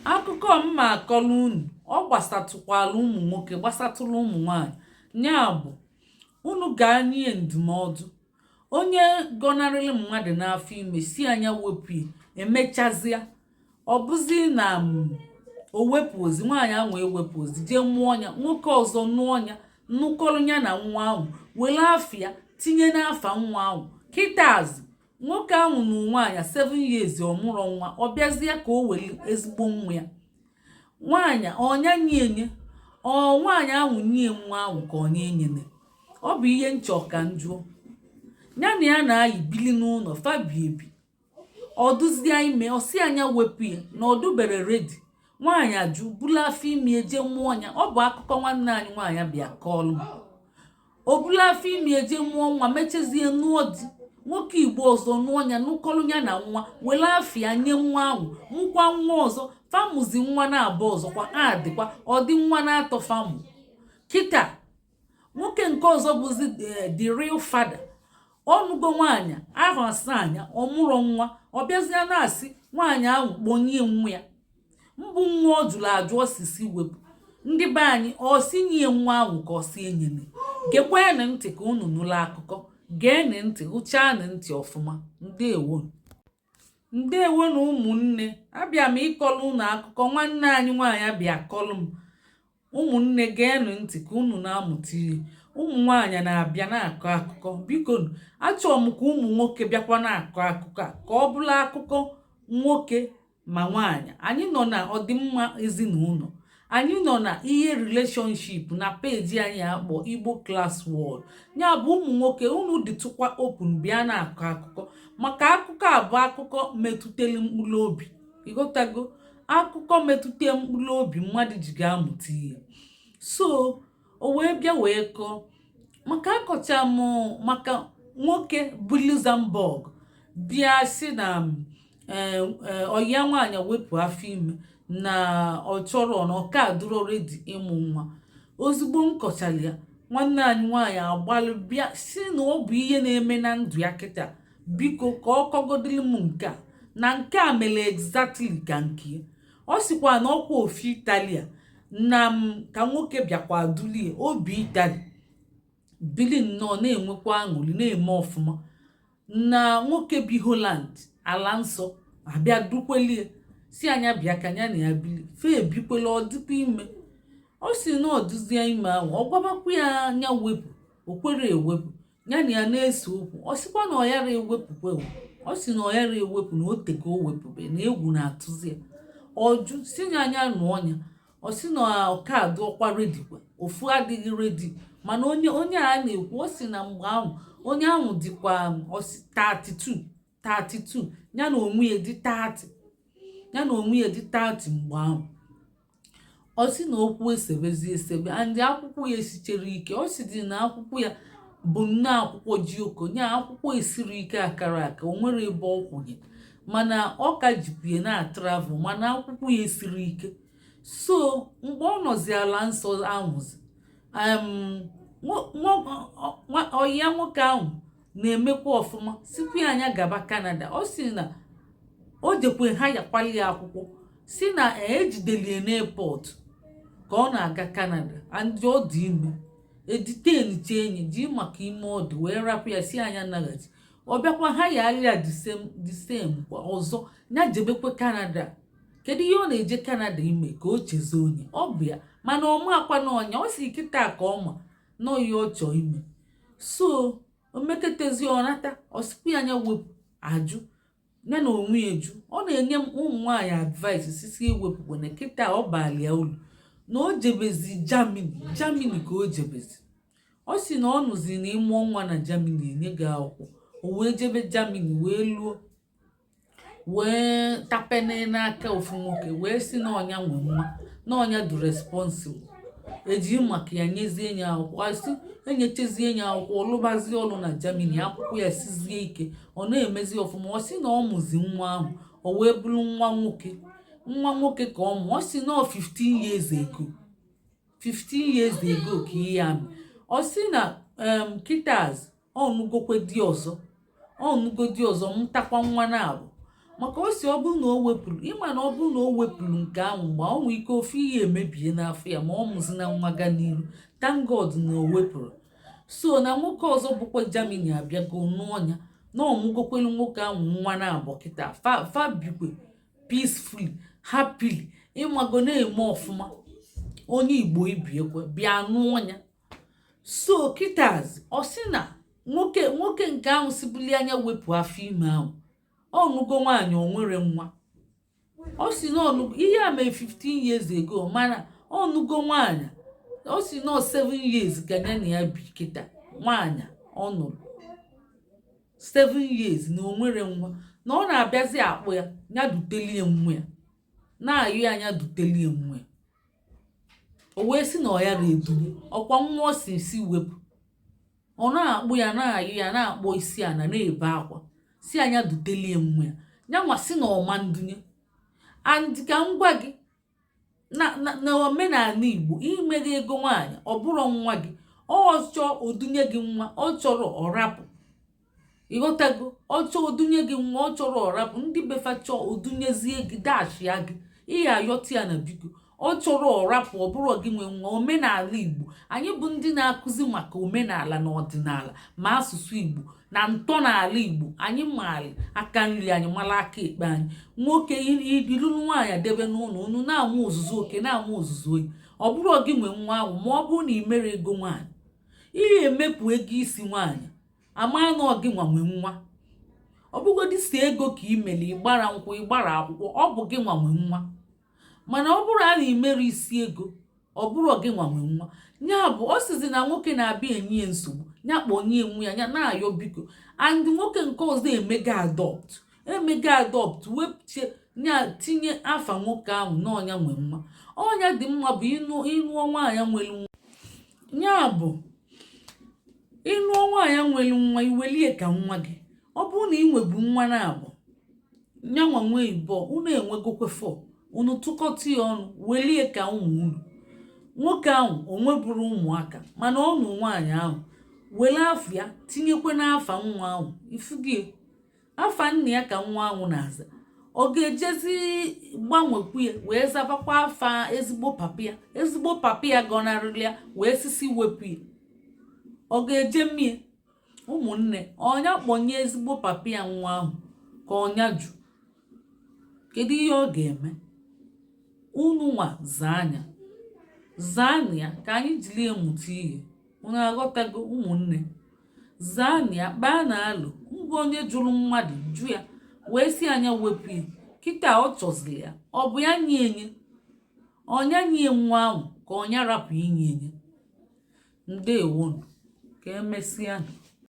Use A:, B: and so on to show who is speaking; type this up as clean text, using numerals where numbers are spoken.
A: Akụkọ m ma akọlụ unu, ọ gbasatụkwala ụmụ nwoke, gbasatụrụ ụmụ nwanyị. Ya bụ, unu gaa nye ndụmọdụ. Onye gọnarịrị mmadụ n'afọ ime, si anya wepụ ya, emechazịa ọ bụzi na o wepụ ozi nwaanyị ahụ, ewepụ ozi, jee mụọ ya, nwoke ọzọ nụọ ya, nụkọrọ ya na nwa ahụ, were afịa tinye n'afa nwa ahụ. Kịtazi, nwoke ahụ na nwaanyị 7 years, ọ mụrụ nwa. Ọ bịazie ka o were ezigbo nwa ya. Nwaanyị ọnya nye enye, ọ nwaanyị ahụ nye nwa ahụ ka ọ nye enyene. Ọ bụ ihe nchọ ka njụọ ya na ya na-ayị bili n'ụlọ fabi ebi. Ọ dụzie ime, ọ si anya wepụ ya na ọ dubere ready. Nwaanyị ajụ, bulu afọ ime eje mụọ ya. Ọ bụ akụkọ nwanne anyị nwaanyị bịa kọọlụ m. O bulu afọ ime eje mụọ nwa, mechezie nụọ di, nwoke Igbo ọzọ nụọ ya, nụkọrọ ya na nwa, were afịa nye nwa ahụ, mụkwa nwa ọzọ. Famụzi nwa na-abụ ọzọkwa adịkwa ọ dị nwa na-atọ famụ. Kịta, nwoke nke ọzọ bụzi the real father. Ọnụgo nwaanyị ahụ 7 anya, ọ mụrụ nwa. Ọ bịazie na-asị nwaanyị ahụ kpọnye nwa ya mbụ, nwa ọ jụrụ ajụ osisi wepụ. Ndị be anyị, ọ si nye nwa ahụ ka ọ si enyene? Gekwenụ ntị ka unu nụrụ akụkọ. Geenụ ntị, hụchanụ ntị ọfụma. Ndewo, ndewo na ụmụnne. Abịa m ịkọrọ unu akụkọ nwanne anyị nwaanyị abịa kọrọ m. Ụmụnne, geenụ ntị ka unu na-amụta ihe. Ụmụ nwaanyị na-abịa na-akọ akụkọ. Biko, achọrọ m ka ụmụ nwoke bịakwa na-akọ akụkọ a, ka ọ bụrụ akụkọ nwoke ma nwaanyị. Anyị nọ na ọdịmma ezinụlọ, anyị nọ na ihe relationship na peji anyị akpọ Igbo Class World. Ya bụ, ụmụ nwoke, unu dịtụkwa open, bịa na-akọ akụkọ, maka akụkọ a bụ akụkọ metụtara mkpụrụ obi. Ịghọtago? Akụkọ metụta mkpụrụ obi mmadụ ji ga-amụta ihe. So o wee bịa wee kọọ maka akọcha m maka nwoke bụ Luxembourg bịa sị na ọya nwaanyị wepụ afọ ime, na ọ chọrọ, na ọka adụrọ ready ịmụ nwa. Ozugbo m kọchara ya, nwanne anyị nwaanyị agbalụ bịa si na ọ bụ ihe na-eme na ndụ ya kịta. Biko, ka ọ kọgodili m nke a na nke a mere exactly ka nke ya. Ọ sịkwa na ọkwa ofu Italia na m ka nwoke bịakwa dulie obi Itali bili nnọọ, na-enwekwa aṅụrị, na-eme ọfụma, na nwoke bi Holland, ala nsọ, abịa dukwelie, si anya bịa ka ya na ya bili. Fe ebikwela, ọ dịkwa ime. Ọ si na ọ dụzie ime ahụ, ọ gwabakwa ya anya wepụ, o kwere ewepụ. Ya na ya na-ese okwu. Ọ sịkwa na ọ yara ewepụkwa. Ọ sị na ọ yara ewepụ, na o tego o wepụbe, na egwu na-atụzi ya. Ọjụ si ya anya nụọ ya. Ọ sị na ọka adụọkwa ready kwa, ofu adịghị ready. Mana onye a na-ekwu, ọ sị na mgbe ahụ onye ahụ dịkwa, ọ sị 32, 32, ya na onwe ya dị 30, ya na onwe ya dị 30 mgbe ahụ. Ọ sị na okwu esebezi esebe and akwụkwọ ya esichere ike. Ọ sị dị na akwụkwọ ya bụ nnọọ akwụkwọ ji oko nya, akwụkwọ esiri ike, akara aka, o nwere ebe ọ kwụnye, mana ọ ka jikwa na travel, mana akwụkwọ ya esiri ike. So mgbe ọ nọzi ala nsọ ahụzi, ọyị ya nwoke ahụ na-emekwa ọfụma, sikwa ya anya gaba Canada. Ọ sị na o jekwe ha yakwali ya akwụkwọ, si na ejidelie n'airport ka ọ na-aga Canada, and ọ dị ime. Editeniche enyi ji maka ime ọ dị, wee rapụ ya, si anya naghachi. Ọ bịakwa ha yagharịa the same kwa ọzọ, ya jebekwe Canada. Kedu ihe ọ na-eje Canada ime? Ka o chezo onye ọ bụ ya, mana ọ makwa na ọnya. Ọ si kịta ka ọ ma nọọ ihe ọ chọọ ime. So o meketezi, ọ nata, ọ sịkwa ya anya wepụ, ajụ ya na onwe ya eju. Ọ na-enye m ụmụ nwaanyị advice sisi ewepụkwana. Kịta ọ balia ulu na o jebezi Germany. Germany ka o jebezi. Ọ sị na ọ nụzi na ịmụọ nwa na Germany, enye gị akwụkwọ. O wee jebe Germany, wee luo, wee tapene n'aka ofu nwoke, wee sị na ọnya nwe nwa, na ọnya dị responsible. Eji maka ya nyezie ya akwụkwọ. Asị enyechezie ya akwụkwọ, ọlụbazie ọlụ na Germany, akwụkwọ ya sizie ike, ọ na-emezi ọfụma. Ọ sị na ọ mụzi nwa ahụ, o wee bụrụ nwa nwoke. Nwa nwoke ka ọ mụ. Ọ sị na ọ 15 years ago, 15 years ago ka ihe ya mee. Ọ sị na kitaz ọnụgokwe di ọzọ, ọnụgo di ọzọ, mụtakwa nwa na-abụ. Maka o si, ọ bụrụ na o wepụrụ, ịma na ọ bụrụ na o wepụrụ nke ahụ, mgbe ọ nwee ike ofe ihe emebie n'afọ ya, ma ọ mụzina nwa ga n'iru. Thank God na o wepụrụ. So na nwoke ọzọ bụkwa Germany abịago nụọ ya, na ọmụgokwelu nwoke ahụ nwa na-abọ kịta. Fa bikwe peacefully, happily, ịmago, na-eme ọfụma. Onye Igbo ibiekwe bịa nụọ ya. So kịtazi, ọ sị na nwoke nke ahụ sibuli anya wepụ afọ ime ahụ, ọnụgo nwaanyị, o nwere nwa. Ọ si na ọnụgo, ihe a mee 15 years ago, mana ọnụgo nwaanyị. Ọ si na 7 years ka ya na ya bi kịta. Nwaanyị ọ nụrụ 7 years na o nwere nwa, na ọ na-abịazi akpụ ya, ya dutelie nwa ya, na-ayụ ya, anya dutelie nwa ya. O wee sị na ọ ya na-edunye ọkwa nwa ọ si wepụ. Ọ na-akpụ ya, na-ayụ ya, na-akpọ isi ana, na-ebe akwa, si anya dutelie nwa ya. Ya nwa si na ọma ndunye. And ka m gwa gị na omenala Igbo, imeghe ego nwaanyị, ọ bụrụ nwa gị, ọ chọọ odunye gị nwa, ọ chọrọ ọrapụ. Ịghọtago? Ọ chọọ odunye gị nwa, ọ chọrọ ọrapụ. Ndị befa chọọ odunyezie gị, dashia gị ihe, ayọta ya na biko. Ọ chọrọ ọrapụ, ọ bụrụ gị nwe nwa. Omenala Igbo, anyị bụ ndị na-akụzi maka omenala na ọdịnala, ma asụsụ Igbo na ntọala Igbo, anyị maali aka nri anyị, mara aka ekpe anyị. Nwoke iluru nwaanyị debe n'ụlọ unu, na-amụ ozuzu oke, na-amụ ozuzu oyi, ọ bụrụ gị nwe nwa ahụ. Ma ọ bụrụ na ị mere ego nwaanyị, ihe emepụ ego isi nwaanyị, ama na ọ gị nwa nwe nwa. Ọ bụgodị si ego ka ị mere, ịgbara nkwụ, ịgbara akwụkwọ, ọ bụ gị nwa nwe nwa. Mana ọ bụrụ a na imere isi ego, ọ bụrụ gị nwa nwe nwa. Ya bụ, ọ sizi na nwoke na-abịa enye ya nsogbu, ya kpọnye nwa ya, ya na-ayọ biko. And nwoke nke ọzọ emega adopt, emega adopt, wepụche ya, tinye afa nwoke ahụ na ọnya nwe nwa. Ọnya dị mma bụ ịnụ, ịnụọ nwaanyị nwere nwa. Ya bụ, ịnụọ nwaanyị nwere nwa, iwelie ka nwa gị. Ọ bụrụ na ị nwebu nwa na-abụ, nyanwa nwee ịbụọ, unu enwegokwe fọ, unu tụkọta ya ọnụ, welie ka ụmụ unu. Nwoke ahụ o nweburu ụmụaka, mana ọ nụ nwaanyị ahụ, were afọ ya tinyekwe n'afa nwa ahụ. Ifugie afa nna ya ka nwa ahụ na-aza. Ọ ga-ejezi gbanwekwu ya wee zabakwa afa ezigbo papa ya? Ezigbo papa ya gọnarịrị ya, wee sisi wepụ ya. Ọ ga-eje mmie ụmụnne ọnya kpọnye ezigbo papa ya nwa ahụ ka ọnya jụ? Kedu ihe ọ ga-eme? Unu nwa zaa anya, zaanụ ya ka anyị jiri mụta ihe. Unu aghọtago, ụmụnne? Zaanụ ya, kpaa na alụ ngwa. Onye jụrụ mmadụ jụ ya, wee si anya wepụ ya, kịta ọ chọziri ya, ọ bụ ya nye enye ọnya nye nwa ahụ ka ọnya rapụ inye enye? Ndewonu, ka emesịa.